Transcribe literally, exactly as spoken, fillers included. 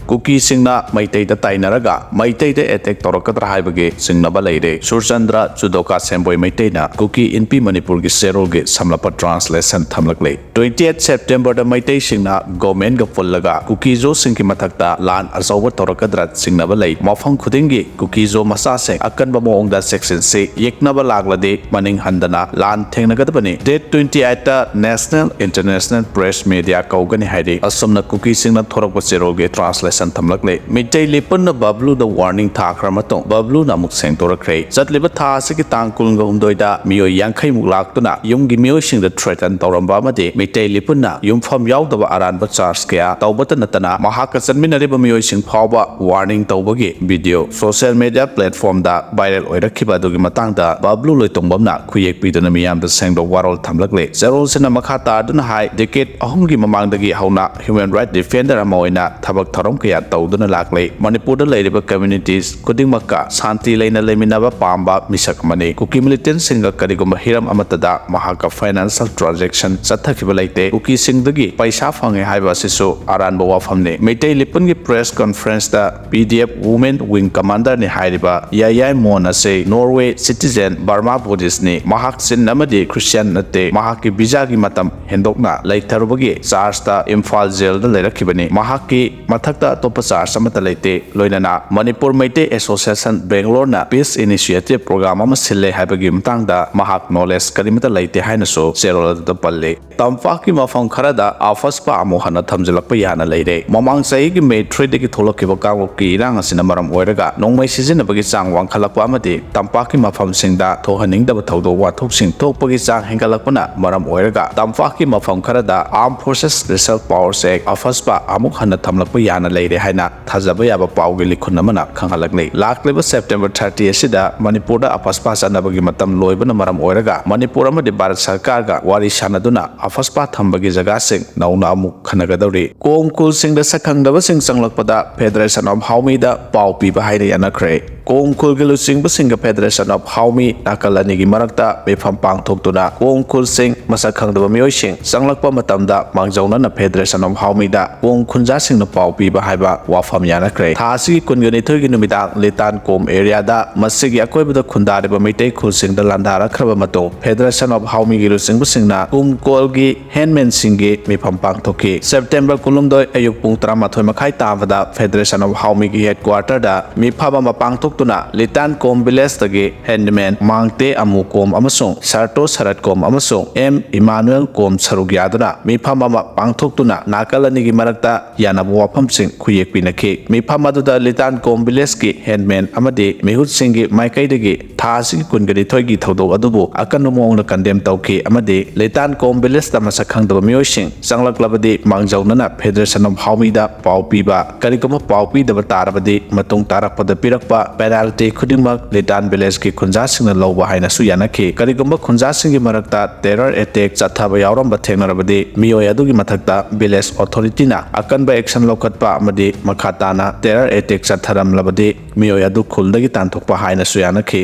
ꯀꯨꯀꯤꯁꯤꯡꯅ ꯃꯩꯇꯩꯗ ꯇꯥꯏꯅꯔꯒ ꯃꯩꯇꯩꯗ attack ꯇꯧꯔꯛꯀꯗ꯭ꯔꯥ ꯍꯥꯏꯕꯒꯤ ꯆꯤꯡꯅꯕ ꯂꯩꯔꯦ꯫ ꯁꯨꯔꯆꯟꯗ꯭ꯔ ꯆꯨꯗꯣꯀꯥ ꯁꯦꯝꯕꯣꯏ ꯃꯩꯇꯩꯅ ꯀꯨꯀꯤ ꯏꯟꯄꯤ ꯃꯅꯤꯄꯨꯔꯒꯤ ꯆꯦꯔꯣꯜꯒꯤ ꯁꯝꯂꯞꯄ ꯇ꯭ꯔꯥꯟꯁꯂꯦꯁꯟ ꯊꯝꯂꯛꯂꯦ꯫ Twenty eight ꯁꯦꯞꯇꯦꯝꯕꯔꯗ ꯃꯩꯇꯩꯁꯤꯡꯅ ꯒꯣꯔꯃꯦꯟꯒ ꯄꯨꯜꯂꯒ ꯀꯨꯀꯤꯖꯣꯁꯤꯡꯒꯤ ꯃꯊꯛꯇ ꯂꯥꯟ ꯑꯆꯧꯕ ꯇꯧꯔꯛꯀꯗ꯭ꯔꯥ ꯆꯤꯡꯅꯕ ꯂꯩ꯫ ꯃꯐꯝ ꯈꯨꯗꯤꯡꯒꯤ ꯀꯨꯀꯤꯖꯣ ꯃꯆꯥꯁꯤꯡ ꯑꯀꯟꯕ ꯃꯑꯣꯡꯗ ꯆꯦꯛꯁꯤꯟꯁꯤ, ꯌꯦꯛꯅꯕ ꯂꯥꯛꯂꯗꯤ ꯃꯅꯤꯡ ꯍꯟꯗꯅ ꯂꯥꯟ ꯊꯦꯡꯅꯒꯗꯕꯅꯤ꯫ Date twenty eight National International Press Media ꯀꯧꯒꯅꯤ ꯍꯥꯏꯔꯤ꯫ ꯑꯁꯨꯝꯅ ꯀꯨꯀꯤꯁꯤꯡꯅ ꯊꯣꯔꯛꯄ ꯆꯦꯔꯣꯜꯒꯤ ꯇ꯭ꯔꯥꯟꯁꯂꯦꯁꯟ ꯊꯝꯂꯛꯂꯦ꯫ ꯃꯤꯇꯩ ꯂꯤꯄꯨꯟꯅ ꯕꯕ꯭ꯂꯨꯗ ꯋꯥꯔꯅꯤꯡ ꯊꯥꯈ꯭ꯔ ꯃꯇꯨꯡ ꯕꯕ꯭ꯂꯨꯅ ꯑꯃꯨꯛ ꯁꯦꯡꯗꯣꯔꯛꯈ꯭ꯔꯦ꯫ ꯆꯠꯂꯤꯕ ꯊꯥ ꯑꯁꯤꯒꯤ ꯇꯥꯡ ꯀꯨꯟꯒ ꯍꯨꯝꯗꯣꯏꯗ ꯃꯤꯑꯣꯏ ꯌꯥꯡꯈꯩ ꯃꯨꯛ ꯂꯥꯛꯇꯨꯅ ꯌꯨꯝꯒꯤ ꯃꯤꯑꯣꯏꯁꯤꯡꯗ ꯊ꯭ꯔꯦꯇꯟ ꯇꯧꯔꯝꯕ ꯑꯃꯗꯤ ꯃꯤꯇꯩ ꯂꯤꯄꯨꯟꯅ ꯌꯨꯝꯐꯝ ꯌꯥꯎꯗꯕ ꯑꯔꯥꯟꯕ ꯆꯥꯔꯖ ꯀꯌꯥ ꯇꯧꯕꯇ ꯅꯠꯇꯅ ꯃꯍꯥꯛꯀ ꯆꯠꯃꯤꯟꯅꯔꯤꯕ ꯃꯤꯑꯣꯏꯁꯤꯡ ꯐꯥꯎꯕ ꯋꯥꯔꯅꯤꯡ ꯇꯧꯕꯒꯤ ꯚꯤꯗꯤꯑꯣ ꯁꯣꯁꯤꯌꯦꯜ ꯃꯤꯗꯤꯌꯥ ꯄ꯭ꯂꯦꯠꯐꯣꯔꯝꯗ ꯚꯥꯏꯔꯦꯜ ꯑꯣꯏꯔꯛꯈꯤꯕ ꯑꯗꯨꯒꯤ ꯃꯇꯥꯡꯗ ꯕꯕ꯭ꯂꯨ ꯂꯣꯏꯇꯣꯡꯕꯝꯅ ꯈꯨꯌꯦꯛ ꯄꯤꯗꯨꯅ ꯃꯤꯌꯥꯝꯗ ꯁꯦꯡꯗꯣꯛ ꯋꯥꯔꯣꯜ ꯊꯝꯂꯛꯂꯦ꯫ ꯆꯦꯔꯣꯜꯁꯤꯅ ꯃꯈꯥ ꯇꯥꯗꯨꯅ ꯍꯥꯏ, ꯗꯦꯀꯦꯗ ꯑꯍꯨꯝꯒꯤ ꯃꯃꯥꯡꯗꯒꯤ ꯍꯧꯅ ꯍ꯭ꯌꯨꯃꯦꯟ ꯔꯥꯏꯠ ꯗꯤꯐꯦꯟꯗꯔ ꯑꯃ ꯑꯣꯏꯅ ꯊꯕꯛ ꯊꯧꯔꯝ ꯀꯌꯥ ꯇꯧꯗꯨꯅ ꯂꯥꯛꯂꯦ꯫ ꯃꯅꯤꯄꯨꯔꯗ ꯂꯩꯔꯤꯕ ꯀꯝꯃ꯭ꯌꯨꯅꯤꯇꯤꯁ ꯈꯨꯗꯤꯡꯃꯛꯀ ꯁꯥꯟꯇꯤ ꯂꯩꯅ ꯂꯩꯃꯤꯟꯅꯕ ꯄꯥꯝꯕ ꯃꯤꯁꯛ ꯑꯃꯅꯤ꯫ ꯀꯨꯀꯤ ꯃꯤꯂꯤꯇꯦꯟꯠꯁꯤꯡꯒ ꯀꯔꯤꯒꯨꯝꯕ ꯍꯤꯔꯝ ꯑꯃꯠꯇꯗ ꯃꯍꯥꯛꯀ ꯐꯥꯏꯅꯥꯟꯁꯤꯌꯦꯜ ꯇ꯭ꯔꯥꯟꯖꯦꯛꯁꯟ ꯆꯠꯊꯈꯤꯕ ꯂꯩꯇꯦ꯫ ꯀꯨꯀꯤꯁꯤꯡꯗꯒꯤ ꯄꯩꯁꯥ ꯐꯪꯉꯦ ꯍꯥꯏꯕ ꯑꯁꯤꯁꯨ ꯑꯔꯥꯟꯕ ꯋꯥꯐꯝꯅꯤ꯫ ꯃꯩꯇꯩ ꯂꯤꯄꯨꯟꯒꯤ ꯄ꯭ꯔꯦꯁ ꯀꯟꯐꯔꯦꯟꯁꯇ P D F Women Wing Commanderꯅꯤ ꯍꯥꯏꯔꯤꯕ ꯌꯥꯏꯌꯥꯏ ꯃꯣꯟ ꯑꯁꯤ ꯅꯣꯔꯋꯦ ꯁꯤꯇꯤꯖꯦꯟ, ꯕꯔꯃꯥ ꯕꯨꯙꯤꯁ꯭ꯠꯅꯤ꯫ ꯃꯍꯥꯛ ꯆꯤꯟ ꯑꯃꯗꯤ ꯈ꯭ꯔꯤꯁꯇꯤꯌꯥꯟ ꯅꯠꯇꯦ꯫ ꯃꯍꯥꯛꯀꯤ ꯚꯤꯖꯥꯒꯤ ꯃꯇꯝ ꯍꯦꯟꯗꯣꯛꯅ ꯂꯩꯊꯔꯨꯕꯒꯤ ꯆꯥꯔꯖꯇ ꯏꯝꯐꯥꯜ ꯖꯦꯜꯗ ꯂꯩꯔꯛꯈꯤꯕꯅꯤ꯫ ꯃꯍꯥꯛꯀꯤ ꯃꯊꯛꯇ ꯑꯇꯣꯞꯄ ꯆꯥꯔꯖ ꯑꯃꯠꯇ ꯂꯩꯇꯦ꯫ ꯂꯣꯏꯅꯅ ꯃꯅꯤꯄꯨꯔ ꯃꯩꯇꯩ ꯑꯦꯁꯣꯁꯤꯌꯦꯁꯟ ꯕꯦꯡꯒ꯭ꯂꯣꯔꯅ ꯄꯤꯁ ꯏꯅꯤꯁꯤꯌꯦꯇꯤꯚ ꯄ꯭ꯔꯣꯒ꯭ꯔꯥꯝ ꯑꯃ ꯁꯤꯜꯂꯦ ꯍꯥꯏꯕꯒꯤ ꯃꯇꯥꯡꯗ ꯃꯍꯥꯛ ꯅꯣꯂꯦꯖ ꯀꯔꯤꯃꯠꯇ ꯂꯩꯇꯦ ꯍꯥꯏꯅꯁꯨ ꯆꯦꯔꯣꯜ ꯑꯗꯨꯗ ꯄꯜꯂꯤ꯫ ꯇꯝꯄꯥꯛꯀꯤ ꯃꯐꯝ ꯈꯔꯗ ꯑꯐꯁꯄꯥ ꯑꯃꯨꯛ ꯍꯟꯅ ꯊꯝꯖꯤꯜꯂꯛꯄ ꯌꯥꯅ ꯂꯩꯔꯦ꯫ ꯃꯃꯥꯡ ꯆꯍꯤꯒꯤ ꯃꯦ ꯊ꯭ꯔꯤꯗꯒꯤ ꯊꯣꯛꯂꯛꯈꯤꯕ ꯀꯥꯡꯂꯨꯞꯀꯤ ꯏꯔꯥꯡ ꯑꯁꯤꯅ ꯃꯔꯝ ꯑꯣꯏꯔꯒ ꯅꯣꯡꯃꯩ ꯁꯤꯖꯤꯟꯅꯕꯒꯤ ꯆꯥꯡ ꯋꯥꯡꯈꯠꯂꯛꯄ ꯑꯃꯗꯤ ꯇꯝꯄꯥꯛꯀꯤ ꯃꯐꯝꯁꯤꯡꯗ ꯊꯣꯛꯍꯟꯅꯤꯡꯗꯕ ꯊꯧꯗꯣꯛ ꯋꯥꯊꯣꯛꯁꯤꯡ ꯊꯣꯛꯄꯒꯤ ꯆꯥꯡ ꯍꯦꯟꯒꯠꯂꯛꯄꯅ ꯃꯔꯝ ꯑꯣꯏꯔꯒ ꯇꯝꯄꯥꯛꯀꯤ ꯃꯐꯝ ꯈꯔꯗ Armed Forces Reserve Powers Act, ꯑꯐꯁꯄꯥ ꯑꯃꯨꯛ ꯍꯟꯅ ꯊꯝꯂꯛꯄ ꯌꯥꯅ ꯂꯩꯔꯦ ꯍꯥꯏꯅ ꯊꯥꯖꯕ ꯌꯥꯕ ꯄꯥꯎꯒꯤ ꯂꯤꯈꯨꯟ ꯑꯃꯅ ꯈꯪꯍꯜꯂꯛꯂꯤ꯫ ꯂꯥꯛꯂꯤꯕ ꯁꯦꯞꯇꯦꯝꯕꯔ ꯊꯥꯔꯇꯤ ꯑꯁꯤꯗ ꯃꯅꯤꯄꯨꯔꯗ ꯑꯐꯁꯄꯥ ꯆꯠꯅꯕꯒꯤ ꯃꯇꯝ ꯂꯣꯏꯕꯅ ꯃꯔꯝ ꯑꯣꯏꯔꯒ ꯃꯅꯤꯄꯨꯔ ꯑꯃꯗꯤ ꯚꯥꯔꯠ ꯁꯔꯀꯥꯔꯒ ꯋꯥꯔꯤ ꯁꯥꯟꯅꯗꯨꯅ ꯑꯐꯁꯄꯥ ꯊꯝꯕꯒꯤ ꯖꯒꯥꯁꯤꯡ ꯅꯧꯅ ꯑꯃꯨꯛ ꯈꯟꯅꯒꯗꯧꯔꯤ꯫ ꯀꯣꯝ ꯈꯨꯜꯁꯤꯡꯗ ꯁꯛꯈꯪꯗꯕꯁꯤꯡ ꯆꯪꯂꯛꯄꯗ Federation of Howmiꯗ ꯄꯥꯎ ꯄꯤꯕ ꯍꯥꯏꯅ ꯌꯥꯅꯈ꯭ꯔꯦ꯫ ꯀꯣꯝ ꯈꯨꯜꯒꯤ ꯂꯨꯆꯤꯡꯕꯁꯤꯡꯒ Federation of Howmi ꯅꯥꯀꯜ ꯑꯅꯤꯒꯤ ꯃꯔꯛꯇ ꯃꯤꯐꯝ ꯄꯥꯡꯊꯣꯛꯇꯨꯅ ꯀꯣꯝ ꯈꯨꯜꯁꯤꯡ ꯃꯁꯛ ꯈꯪꯗꯕ ꯃꯤꯑꯣꯏꯁꯤꯡ ꯆꯪꯂꯛꯄ ꯃꯇꯝꯗ ꯃꯥꯡꯖꯧꯅꯅ Federation of Howmiꯗ ꯀꯣꯝ ꯈꯨꯟꯖꯥꯁꯤꯡꯅ ꯄꯥꯎ ꯄꯤꯕ ꯍꯥꯏꯕ ꯋꯥꯐꯝ ꯌꯥꯅꯈ꯭ꯔꯦ꯫ ꯊꯥ ꯑꯁꯤꯒꯤ ꯀꯨꯟꯒꯅꯤꯊꯣꯏꯒꯤ ꯅꯨꯃꯤꯗꯥꯡ ꯂꯤꯇꯥꯟ ꯀꯣꯝ ꯑꯦꯔꯤꯌꯥꯗ ꯃꯁꯤꯒꯤ ꯑꯀꯣꯏꯕꯗ ꯈꯨꯟꯗꯥꯔꯤꯕ ꯃꯩꯇꯩ ꯈꯨꯜꯁꯤꯡꯗ ꯂꯥꯟꯗꯥꯔꯛꯈ꯭ꯔꯕ ꯃꯇꯨꯡ Federation of Howmiꯒꯤ ꯂꯨꯆꯤꯡꯕꯁꯤꯡꯅ ꯀꯨꯝꯀꯣꯜꯒꯤ ꯍꯦꯟꯃꯦꯟꯁꯤꯡꯒꯤ ꯃꯤꯐꯝ ꯄꯥꯡꯊꯣꯛꯈꯤ꯫ ꯁꯦꯞꯇꯦꯝꯕꯔ ꯀꯨꯟꯍꯨꯝꯗꯣꯏ ꯑꯌꯨꯛ ꯄꯨꯡ ꯇꯔꯥꯃꯥꯊꯣꯏ ꯃꯈꯥꯏ ꯇꯥꯕꯗ Federation of Howmiꯒꯤ headquarterꯗ ꯃꯤꯐꯝ ꯑꯃ ꯄꯥꯡꯊꯣꯛꯇꯨꯅ ꯂꯤꯇꯥꯟ ꯀꯣꯝ villageꯇꯒꯤ handyman ꯃꯥꯡꯇꯦ ꯑꯃꯨ ꯀꯣꯝ ꯑꯃꯁꯨꯡ ꯁꯔꯇꯣ ꯁꯔꯠ ꯀꯣꯝ ꯑꯃꯁꯨꯡ ꯑꯦꯝ ꯏꯃꯥꯅꯨꯑꯦꯜ ꯀꯣꯝ ꯁꯔꯨꯛ ꯌꯥꯗꯨꯅ ꯃꯤꯐꯝ ꯑꯃ ꯄꯥꯡꯊꯣꯛꯇꯨꯅ ꯅꯥꯀꯜ ꯑꯅꯤꯒꯤ ꯃꯔꯛꯇ ꯌꯥꯅꯕ ꯋꯥꯐꯝꯁꯤꯡ ꯈꯨꯌꯦꯛ ꯄꯤꯅꯈꯤ꯫ ꯃꯤꯐꯝ ꯑꯗꯨꯗ ꯂꯤꯇꯥꯟ ꯀꯣꯝ villageꯀꯤ handyman ꯑꯃꯗꯤ ꯃꯤꯍꯨꯠꯁꯤꯡꯒꯤ ꯃꯥꯏꯀꯩꯗꯒꯤ ꯊꯥ ꯑꯁꯤꯒꯤ ꯀꯨꯟꯒꯅꯤꯊꯣꯏꯒꯤ ꯊꯧꯗꯣꯛ ꯑꯗꯨꯕꯨ ꯑꯀꯟꯕ ꯃꯑꯣꯡꯗ condemn ꯇꯧꯈꯤ ꯑꯃꯗꯤ ꯂꯤꯇꯥꯟ ꯀꯣꯝ villageꯇ ꯃꯁꯛ ꯈꯪꯗꯕ ꯃꯤꯑꯣꯏꯁꯤꯡ ꯆꯪꯂꯛꯂꯕꯗꯤ ꯃꯥꯡꯖꯧꯅꯅ Federation of Howmiꯗ ꯄꯥꯎ ꯄꯤꯕ, ꯀꯔꯤꯒꯨꯝꯕ ꯄꯥꯎ ꯄꯤꯗꯕ ꯇꯥꯔꯕꯗꯤ ꯃꯇꯨꯡ ꯇꯥꯔꯛꯄꯗ ꯄꯤꯔꯛꯄ penalty ꯈꯨꯗꯤꯡꯃꯛ ꯂꯤꯇꯥꯟ villageꯀꯤ ꯈꯨꯟꯖꯥꯁꯤꯡꯅ ꯂꯧꯕ ꯍꯥꯏꯅꯁꯨ ꯌꯥꯅꯈꯤ꯫ ꯀꯔꯤꯒꯨꯝꯕ ꯈꯨꯟꯖꯥꯁꯤꯡꯒꯤ ꯃꯔꯛꯇ terror attack ꯆꯠꯊꯕ ꯌꯥꯎꯔꯝꯕ ꯊꯦꯡꯅꯔꯕꯗꯤ ꯃꯤꯑꯣꯏ ꯑꯗꯨꯒꯤ ꯃꯊꯛꯇ village authorityꯅ ꯑꯀꯟꯕ action ꯂꯧꯈꯠꯄ ꯑꯃꯗꯤ ꯃꯈꯥ ꯇꯥꯅ terror attack ꯆꯠꯊꯔꯝꯂꯕꯗꯤ ꯃꯤꯑꯣꯏ ꯑꯗꯨ ꯈꯨꯜꯗꯒꯤ ꯇꯥꯟꯊꯣꯛꯄ ꯍꯥꯏꯅꯁꯨ ꯌꯥꯅꯈꯤ꯫